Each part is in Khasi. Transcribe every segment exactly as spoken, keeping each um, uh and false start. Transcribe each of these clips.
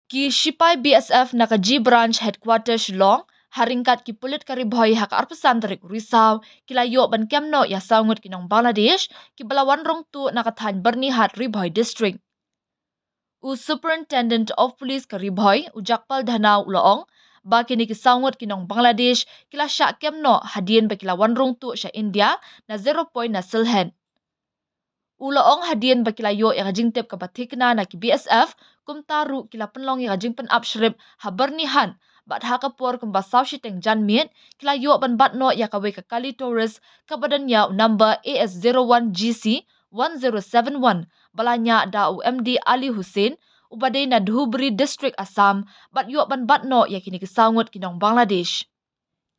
Ki shipai B S F na ka G Branch Headquarter Shillong, ha ryngkat ki pulit ka Ri Bhoi ha ka arphew san tarik u Risaw, ki la ïoh ban kem noh ïa saw ngut ki nong Bangladesh, ki ba la wan rung tuh na ka thaiñ Byrnihat Ri Bhoi District. U Superintendent of Police ka Ri Bhoi, u Jagpal Dhanau u la ong, ba kine ki saw ngut ki nong Bangladesh, ki la shah kem noh hadien ba ki la wan rung tuh sha India, na zero point na Sylhet. U la ong hadien ba ki la ïoh ïa ka jingtip kaba thikna na ki B S F, kumta ruh ki la pynlong ïa ka jingpynap shrip ha Byrnihat, bad ha ka por kumba saw shiteng janmiet, ki la ïoh ban bat noh ïa kawei ka kali tourist kaba don ïa u number A S zero one G C one zero seven one, ba la ñiah da u M D Ali Hussain, uba dei na Dhubri District Assam, bad ïoh ban bat noh ïa kine ki saw ngut ki nong Bangladesh.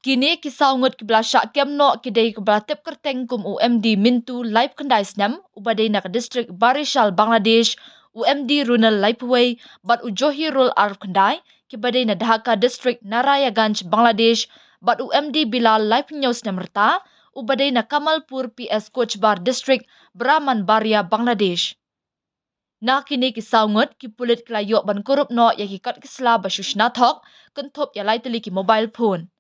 Kine ki saw ngut kiba la shah kem noh ki dei kiba la tip kyrteng kum u M D Mintu laiphew khyndai snem, uba dei na ka district Barishal Bangladesh, u M D Runal laiphew wei, bad u Johirul arphew khyndai, kiba dei na Dhaka District Narayaganj Bangladesh, bad u M D Bilal laiphew hynñiew snem rta, uba dei na Kamalpur P S Kochbar District Brahmanbaria Bangladesh. Na kine ki saw ngut ki pulit ki la ïoh ban kurup noh ïa ki kot ki sla ba shu shna thok, kynthup ïa lai tylli ki mobile phone.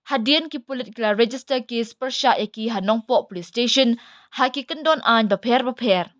Hadien ki pulit ki la register case pyrshah ïa ki ha Nongpoh Police Station, ha ki kyndon aiñ bapher bapher.